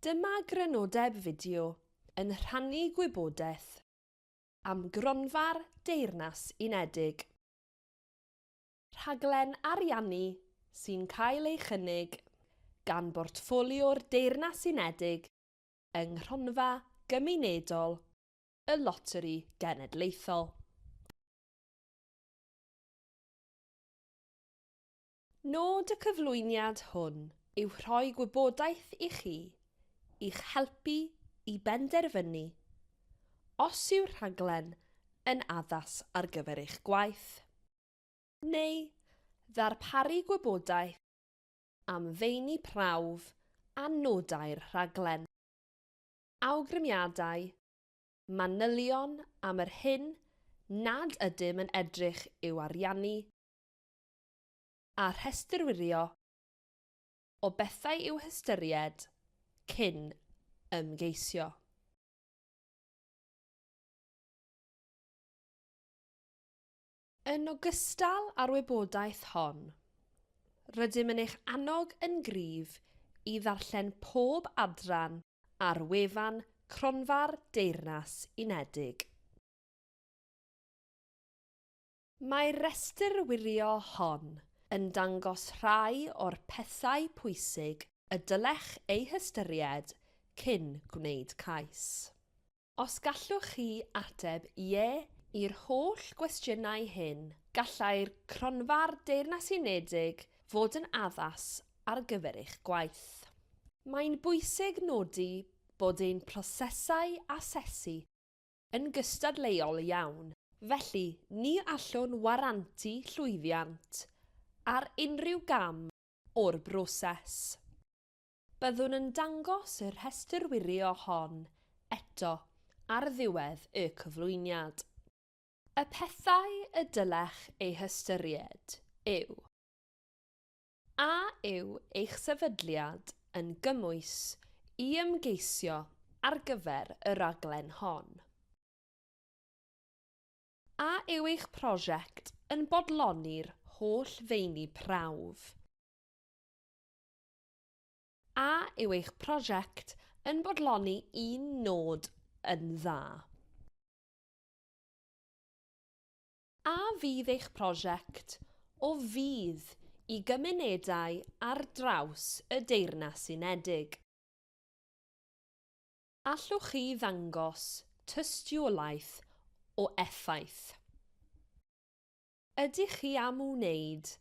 Dyma grynodeb fideo yn rhannu gwybodaeth am Gronfa'r Deyrnas Unedig, rhaglen ariannu sy'n cael ei chynnig gan Bortffolio'r Deyrnas Unedig yng Nghronfa Gymunedol y Loteri Genedlaethol. Nod y cyflwyniad hwn yw rhoi gwybodaeth i chi i'ch helpu i benderfynu os yw'r rhaglen yn addas ar gyfer eich gwaith, neu ddarparu gwybodaeth am feini prawf a nodau'r rhaglen, awgrymiadau, manylion am yr hyn nad ydym yn edrych i'w ariannu, a rhestr wirio o bethau i'w hystyried cyn ymgeisio. Yn ogystal â'r wybodaeth hon, rydym yn eich annog yn gryf i ddarllen pob adran ar wefan Cronfa'r Deyrnas Unedig. Mae'r rhestr wirio hon yn dangos rhai o'r pethau pwysig y dylech eu hystyried cyn gwneud cais. Os gallwch chi ateb 'ie' i'r holl gwestiynau hyn, gallai'r Cronfa'r Deyrnas Unedig fod yn addas ar gyfer eich gwaith. Mae'n bwysig nodi bod ein prosesau asesu yn gystadleuol iawn, felly ni allwn warantu llwyddiant ar unrhyw gam o'r broses. Byddwn yn dangos y rhestr wirio hon eto ar ddiwedd y cyflwyniad. Y pethau y dylech eu hystyried yw. A yw eich sefydliad yn gymwys i ymgeisio ar gyfer y rhaglen hon? A yw eich prosiect yn bodloni'r holl feini prawf? A yw eich prosiect yn bodloni un nod yn dda? A fydd eich prosiect o fudd i gymunedau ar draws y Deyrnas Unedig? Allwch chi ddangos tystiolaeth o effaith? Ydych chi am wneud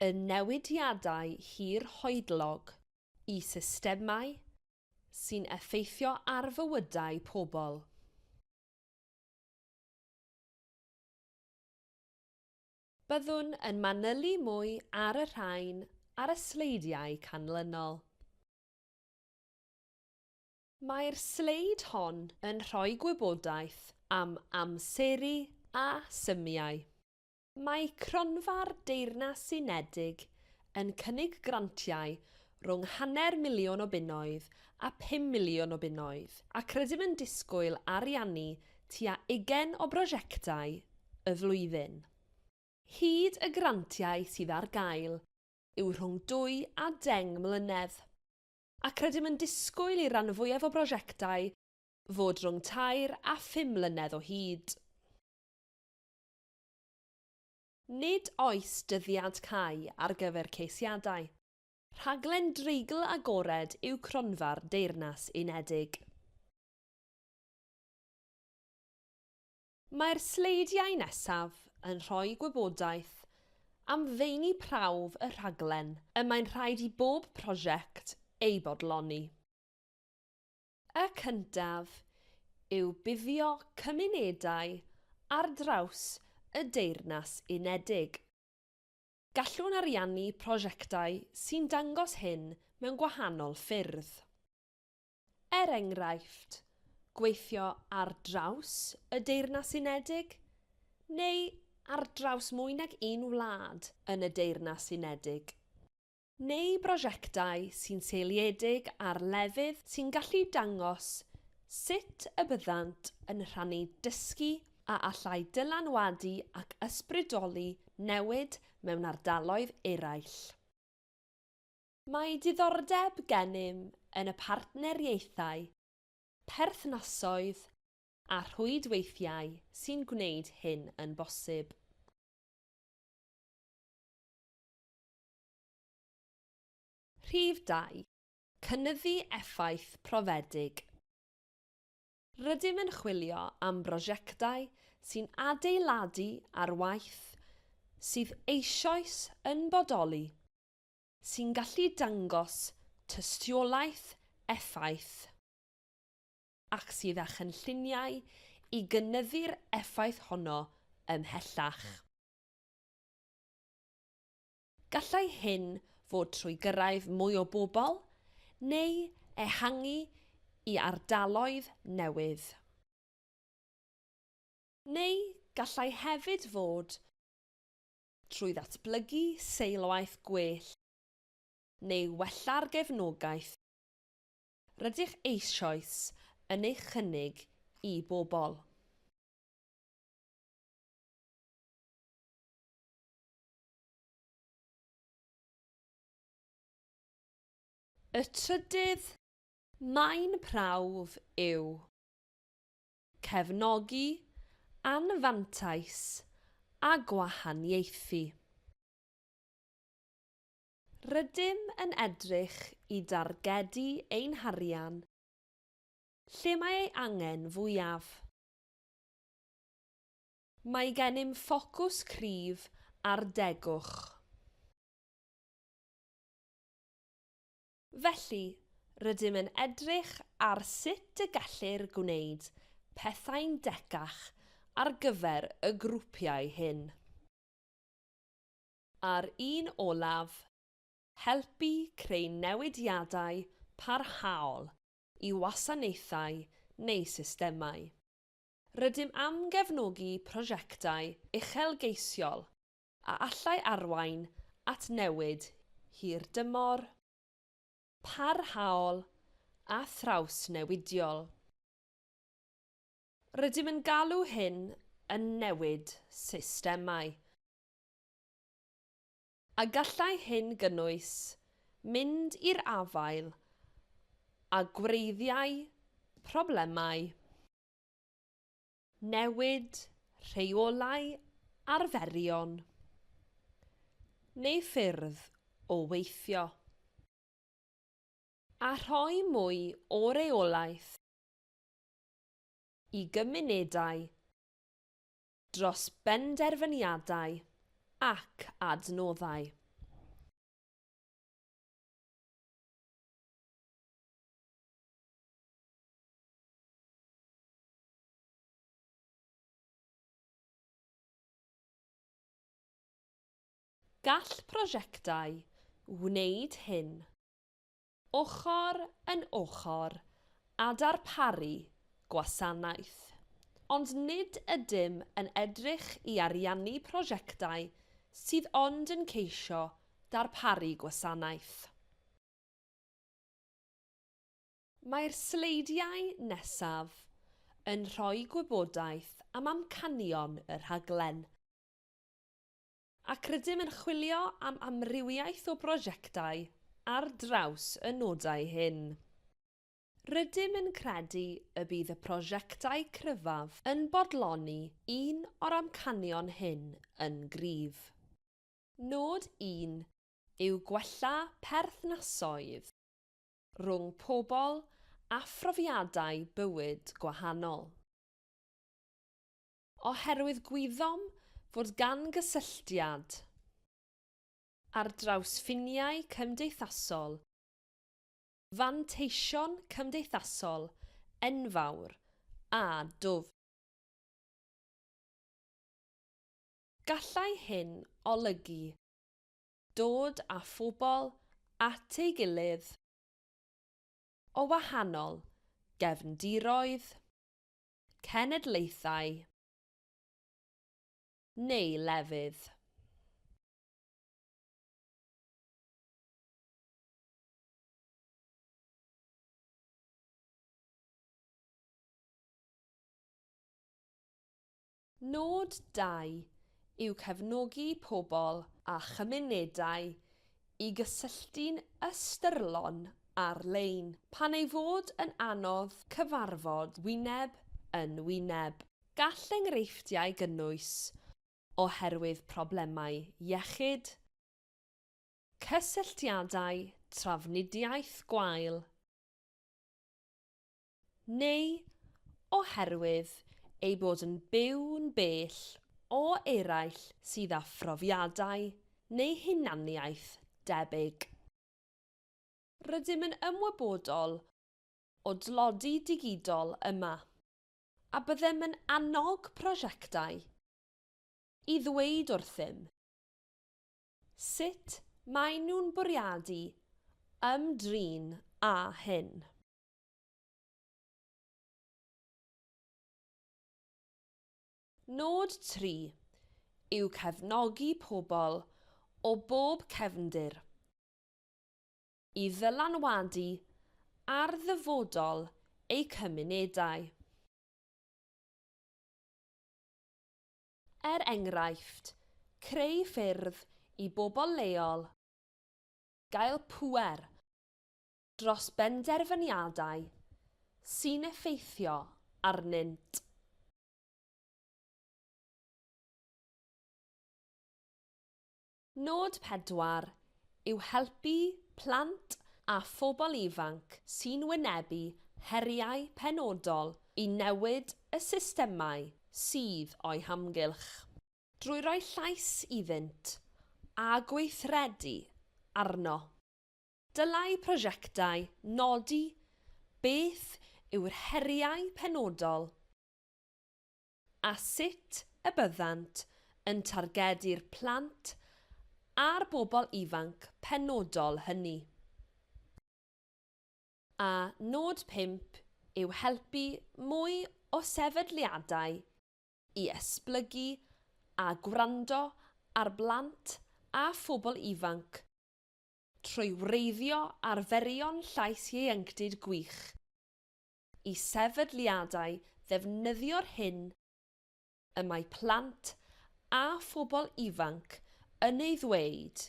y newidiadau hir-hoedlog i systemau sy'n effeithio ar fywydau pobl? Byddwn yn manylu mwy ar y rhain ar y sleidiau canlynol. Mae'r sleid hon yn rhoi gwybodaeth am amseru a symiau. Mae Cronfa'r Deyrnas Unedig yn cynnig grantiau rhwng hanner miliwn o bunnoedd a 5 miliwn o bunnoedd, ac rydym yn disgwyl ariannu tua 20 o brosiectau y flwyddyn. Hyd y grantiau sydd ar gael yw rhwng 2 a 10 mlynedd, ac rydym yn disgwyl i'r rhan fwyaf o brosiectau fod rhwng 3 a 5 mlynedd o hyd. Nid oes dyddiad cau ar gyfer ceisiadau. Rhaglen dreigl agored yw Cronfa'r Deyrnas Unedig. Mae'r sleidiau nesaf yn rhoi gwybodaeth am feini prawf y rhaglen y mae'n rhaid i bob prosiect ei bodloni. Y cyntaf yw buddio cymunedau ar draws y Deyrnas Unedig. Gallwn ariannu prosiectau sy'n dangos hyn mewn gwahanol ffyrdd. Er enghraifft, gweithio ar draws y Deyrnas Unedig neu ar draws mwy nag un wlad yn y Deyrnas Unedig. Neu brosiectau sy'n seiliedig ar lefydd sy'n gallu dangos sut y byddant yn rhannu dysgu a allai dylanwadu ac ysbrydoli newid mewn ardaloedd eraill. Mae diddordeb gennym yn y partneriaethau, perthnasoedd a rhwydweithiau sy'n gwneud hyn yn bosib. Rhif 2, Cynyddu effaith profedig. Rydym yn chwilio am brosiectau sy'n adeiladu ar waith sydd eisoes yn bodoli, sy'n gallu dangos tystiolaeth effaith ac sydd â chynlluniau i gynyddu'r effaith honno ymhellach. Gallai hyn fod trwy gyrraedd mwy o bobl neu ehangu i ardaloedd newydd. Neu gallai hefyd fod trwy ddatblygu seilwaith gwell neu wella'r gefnogaeth rydych eisoes yn ei chynnig i bobl. Y trydydd maen prawf yw cefnogi anfantais a gwahaniaethu. Rydym yn edrych i dargedu ein harian lle mae ei angen fwyaf. Mae gennym ffocws cryf ar degwch. Felly, rydym yn edrych ar sut y gellir gwneud pethau'n decach ar gyfer y grwpiau hyn. A'r un olaf, helpu creu newidiadau parhaol i wasanaethau neu systemau. Rydym am gefnogi prosiectau uchelgeisiol a allai arwain at newid hirdymor, parhaol a thrawsnewidiol. Rydym yn galw hyn yn newid systemau, a gallai hyn gynnwys mynd i'r afael â gwreiddiau problemau, newid rheolau arferion neu ffyrdd o weithio, a rhoi mwy o reolaeth i gymunedau dros benderfyniadau ac adnoddau. Gall prosiectau wneud hyn ochr yn ochr â darparu gwasanaeth, ond nid ydym yn edrych i ariannu prosiectau sydd ond yn ceisio darparu gwasanaeth. Mae'r sleidiau nesaf yn rhoi gwybodaeth am amcanion y rhaglen, ac rydym yn chwilio am amrywiaeth o brosiectau ar draws y nodau hyn. Rydym yn credu y bydd y prosiectau cryfaf yn bodloni un o'r amcanion hyn yn gryf. Nod un yw gwella perthnasoedd rhwng pobl a phrofiadau bywyd gwahanol. Oherwydd gwyddom fod gan gysylltiad ar draws ffiniau cymdeithasol fanteision cymdeithasol enfawr a dwfn. Gallai hyn olygu dod â phobl at ei gilydd o wahanol gefndiroedd, cenedlaethau neu lefydd. Nod 2 yw cefnogi pobl a chymunedau i gysylltu'n ystyrlon ar-lein pan ei fod yn anodd cyfarfod wyneb yn wyneb. Gall enghreifftiau gynnwys oherwydd problemau iechyd, cysylltiadau trafnidiaeth gwael, neu oherwydd eu bod yn byw'n bell o eraill sydd â phrofiadau neu hunaniaeth debyg. Rydym yn ymwybodol o dlodi digidol yma, a byddem yn annog prosiectau i ddweud wrthym sut maen nhw'n bwriadu ymdrin â hyn. Nod 3 yw cefnogi pobl o bob cefndir i ddylanwadu ar ddyfodol eu cymunedau. Er enghraifft, creu ffyrdd i bobl leol gael pŵer dros benderfyniadau sy'n effeithio arnynt. Nod 4 yw helpu plant a phobl ifanc sy'n wynebu heriau penodol i newid y systemau sydd o'u hamgylch, drwy roi llais iddynt a gweithredu arno. Dylai prosiectau nodi beth yw'r heriau penodol a sut y byddant yn targedu'r plant a'r bobl ifanc penodol hynny. A nod 5 yw helpu mwy o sefydliadau i esblygu a gwrando ar blant a phobl ifanc trwy wreiddio arferion llais ieuenctid gwych i sefydliadau ddefnyddio'r hyn y mae plant a phobl ifanc yn ei ddweud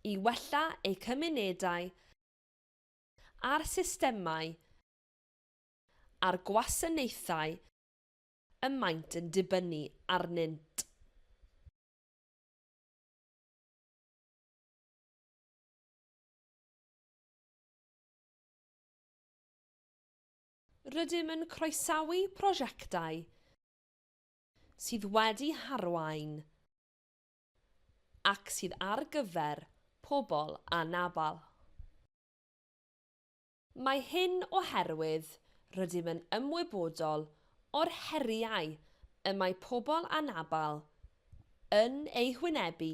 i wella eu cymunedau a'r systemau a'r gwasanaethau y maent yn dibynnu arnynt. Rydym yn croesawu prosiectau sydd wedi harwain ac sydd ar gyfer pobl anabl. Mae hyn oherwydd rydym yn ymwybodol o'r heriau y mae pobl anabl yn eu hwynebu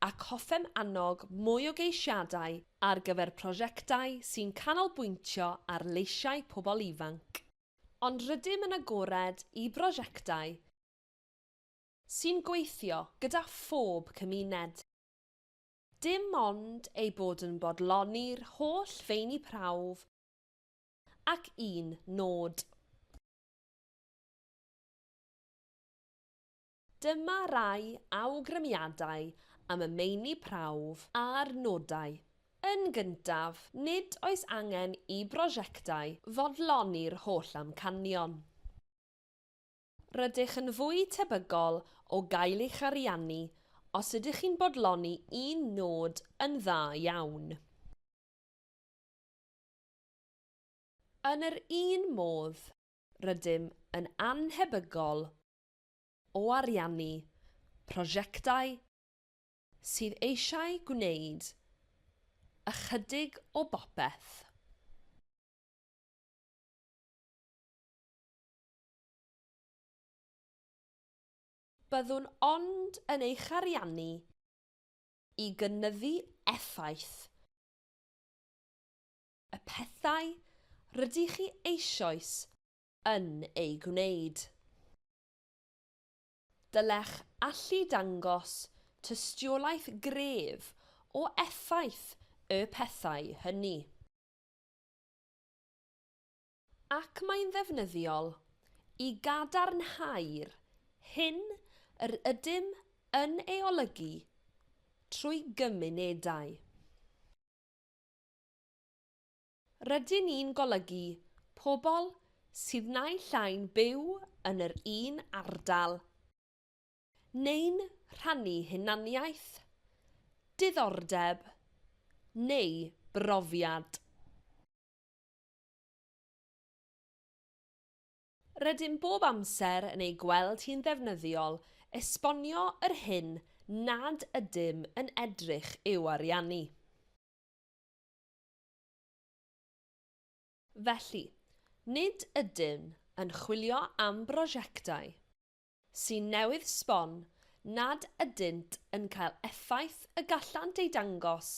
ac hoffem annog mwy o geisiadau ar gyfer prosiectau sy'n canolbwyntio ar leisiau pobl ifanc. Ond rydym yn agored i brosiectau sy'n gweithio gyda phob cymuned. Dim ond eu bod yn bodloni'r holl feini prawf ac un nod. Dyma rai awgrymiadau am y meini prawf a'r nodau. Yn gyntaf, nid oes angen i brosiectau fodloni'r holl amcanion. Rydych yn fwy tebygol o gael eich ariannu os ydych chi'n bodloni un nod yn dda iawn. Yn yr un modd, rydym yn annhebygol o ariannu prosiectau sydd eisiau gwneud ychydig o bopeth. Byddwn ond yn eich ariannu i gynyddu effaith y pethau rydych chi eisoes yn eu gwneud. Dylech allu dangos tystiolaeth gref o effaith y pethau hynny. Ac mae'n ddefnyddiol i gadarnhau'r hyn yr ydym yn ei olygu trwy gymunedau. Rydyn ni'n golygu pobl sydd naill ai'n byw yn yr un ardal neu'n rhannu hunaniaeth, diddordeb neu brofiad. Rydym bob amser yn ei gweld hi'n ddefnyddiol esbonio yr hyn nad ydym yn edrych i'w ariannu. Felly, nid ydym yn chwilio am brosiectau sy'n newydd sbon nad ydynt yn cael effaith y gallant ei dangos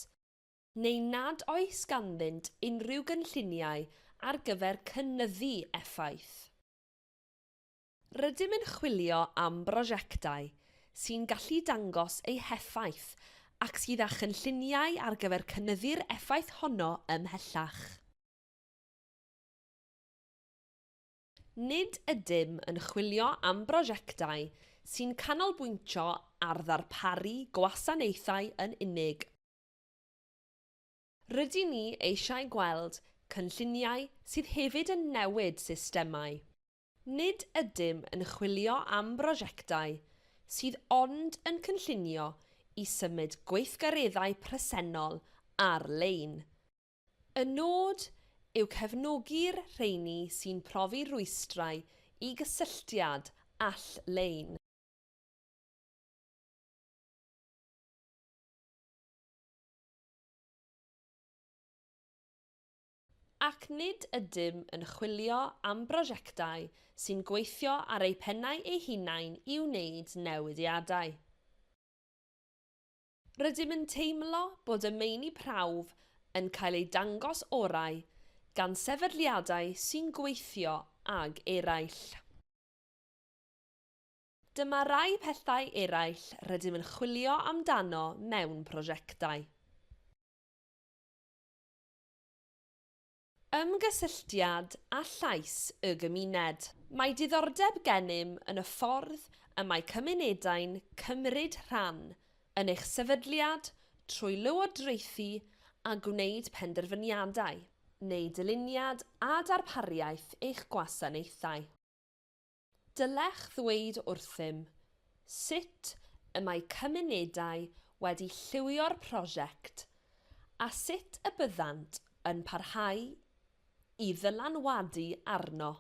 neu nad oes ganddynt unrhyw gynlluniau ar gyfer cynyddu effaith. Rydym yn chwilio am brosiectau sy'n gallu dangos eu heffaith ac sydd â chynlluniau ar gyfer cynyddu'r effaith honno ymhellach. Nid ydym yn chwilio am brosiectau sy'n canolbwyntio ar ddarparu gwasanaethau yn unig. Rydyn ni eisiau gweld cynlluniau sydd hefyd yn newid systemau. Nid ydym yn chwilio am brosiectau sydd ond yn cynllunio i symud gweithgareddau presennol ar-lein. Y nod yw cefnogi'r rheini sy'n profi rhwystrau i gysylltiad all-lein. Ac nid ydym yn chwilio am brosiectau sy'n gweithio ar eu pennau eu hunain i wneud newidiadau. Rydym yn teimlo bod y meini prawf yn cael eu dangos orau gan sefydliadau sy'n gweithio ag eraill. Dyma rai pethau eraill rydym yn chwilio amdano mewn prosiectau. Ymgysylltiad â llais y gymuned. Mae diddordeb gennym yn y ffordd y mae cymunedau'n cymryd rhan yn eich sefydliad trwy lywodraethu a gwneud penderfyniadau, neu dyluniad a darpariaeth eich gwasanaethau. Dylech ddweud wrthym sut y mae cymunedau wedi llywio'r prosiect a sut y byddant yn parhau i ddylanwadu arno.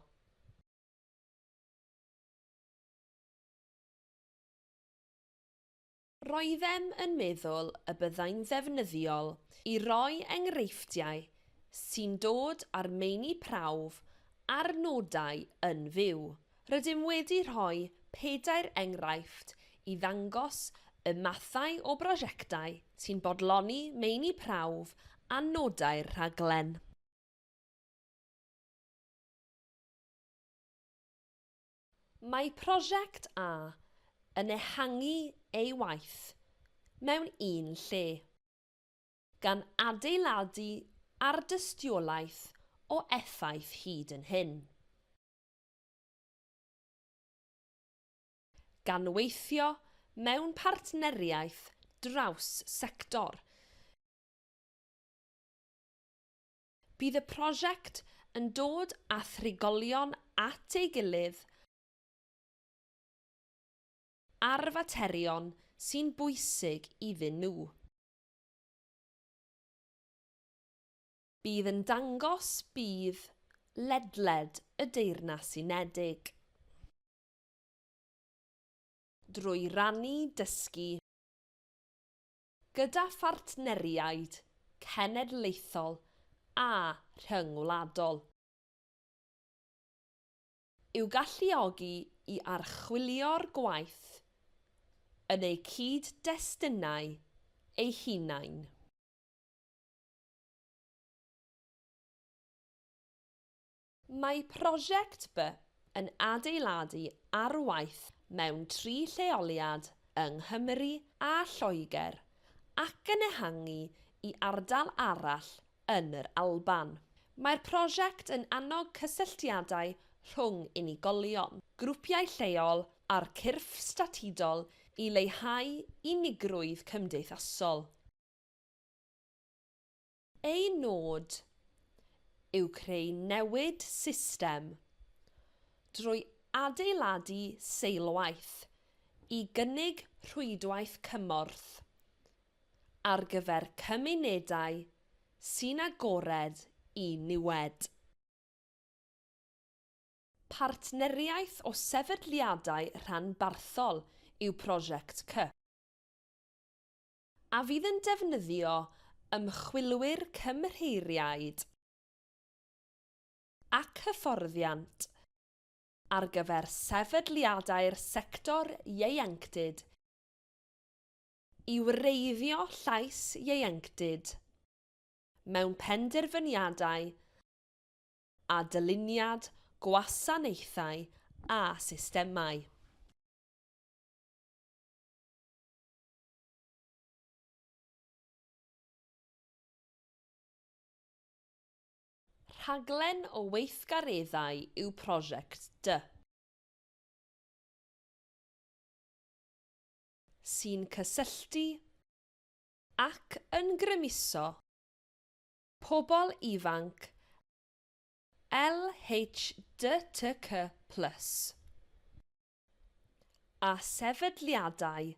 Roeddem yn meddwl y byddai'n ddefnyddiol i roi enghreifftiau sy'n dod â'r meini prawf a'r nodau yn fyw. Rydym wedi rhoi pedair enghraifft i ddangos y mathau o brosiectau sy'n bodloni meini prawf a nodau'r rhaglen. Mae Prosiect A yn ehangu ei waith mewn un lle, gan adeiladu ar dystiolaeth o effaith hyd yn hyn. Gan weithio mewn partneriaeth draws-sector, Bydd y prosiect yn dod â thrigolion at ei gilydd ar faterion sy'n bwysig iddyn nhw. Bydd yn dangos budd ledled y Deyrnas Unedig. Drwy rannu dysgu gyda phartneriaid cenedlaethol a rhyngwladol, i'w galluogi i archwilio'r gwaith yn eu cyd-destunau eu hunain. Mae Prosiect B yn adeiladu ar waith mewn tri lleoliad yng Nghymru a Lloegr ac yn ehangu i ardal arall yn yr Alban. Mae'r prosiect yn annog cysylltiadau rhwng unigolion, grwpiau lleol a'r cyrff statudol i leihau unigrwydd cymdeithasol. Ei nod yw creu newid system drwy adeiladu seilwaith i gynnig rhwydwaith cymorth ar gyfer cymunedau sy'n agored i niwed. Partneriaeth o sefydliadau rhanbarthol yw Prosiect C, a fydd yn defnyddio ymchwilwyr cymheiriaid ac hyfforddiant ar gyfer sefydliadau'r sector ieuenctid i wreiddio llais ieuenctid mewn penderfyniadau a dyluniad gwasanaethau a systemau. Rhaglen o weithgareddau yw Prosiect D, sy'n cysylltu ac yn grymuso pobl ifanc LHDTC plus a sefydliadau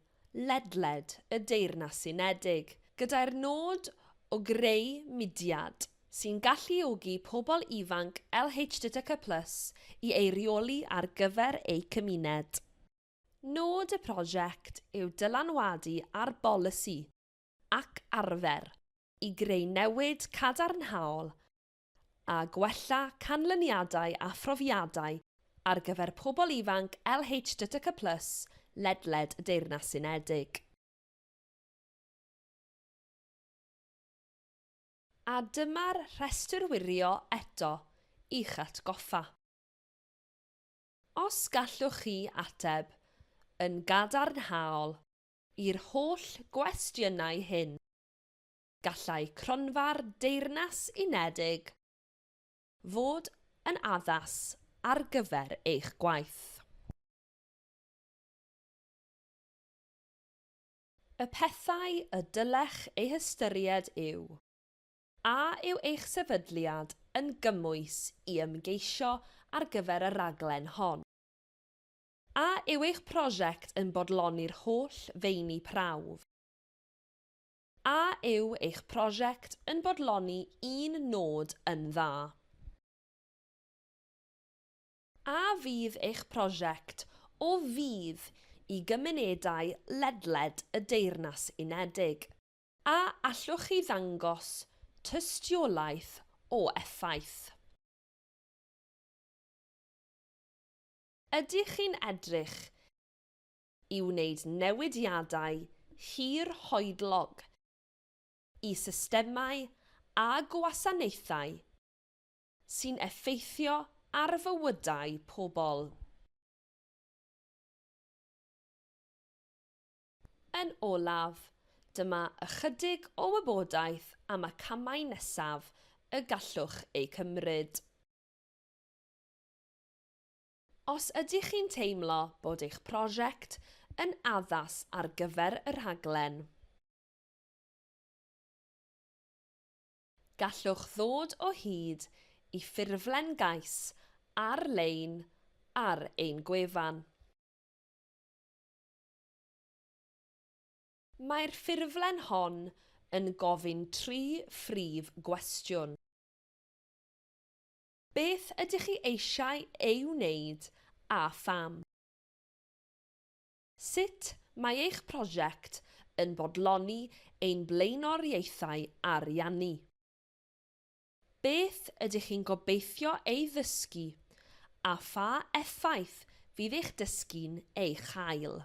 ledled y Deyrnas Unedig gyda'r nod o greu mudiad sy'n galluogi pobl ifanc LHDTC plus i eirioli ar gyfer eu cymuned. Nod y prosiect yw dylanwadu ar bolisi ac arfer i greu newid cadarnhaol a gwella canlyniadau a phrofiadau ar gyfer pobl ifanc LHDTC plus ledled y Deyrnas Unedig. A dyma'r rhestr wirio eto i'ch atgoffa. Os gallwch chi ateb yn gadarnhaol i'r holl gwestiynau hyn, Gallai Cronfa'r Deyrnas Unedig fod yn addas ar gyfer eich gwaith. Y pethau y dylech eu hystyried yw, A yw eich sefydliad yn gymwys i ymgeisio ar gyfer y rhaglen hon? A yw eich prosiect yn bodloni'r holl feini prawf? A yw eich prosiect yn bodloni un nod yn dda? A fydd eich prosiect o fudd i gymunedau ledled y Deyrnas Unedig? A allwch chi ddangos tystiolaeth o effaith? Ydych chi'n edrych i wneud newidiadau hir-hoedlog i systemau a gwasanaethau sy'n effeithio ar fywydau pobl. Yn olaf, dyma ychydig o wybodaeth am y camau nesaf y gallwch eu cymryd. Os ydych chi'n teimlo bod eich prosiect yn addas ar gyfer y rhaglen, gallwch ddod o hyd i ffurflen gais ar-lein ar ein gwefan. Mae'r ffurflen hon yn gofyn tri phrif gwestiwn. Beth ydych chi eisiau ei wneud a pham? Sut mae eich prosiect yn bodloni ein blaenoriaethau ariannu? Beth ydych chi'n gobeithio ei ddysgu a pha effaith fydd eich dysgu'n ei chael?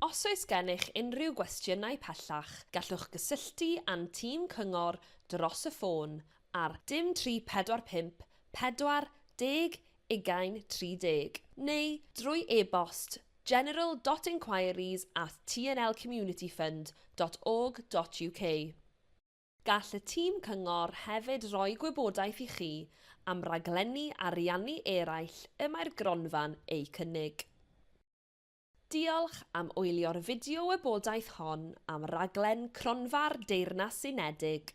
Os oes gennych unrhyw gwestiynau pellach, gallwch gysylltu â'n tîm cyngor dros y ffôn ar dim 3 4 5 4 10 20 30 neu drwy e-bost general dot enquiries at tnlcommunityfund dot org dot uk. Gall y tîm cyngor hefyd roi gwybodaeth i chi am raglenni ariannu eraill y mae'r gronfa'n eu cynnig. Diolch am wylio'r fideo wybodaeth hon am raglen Cronfa'r Deyrnas Unedig.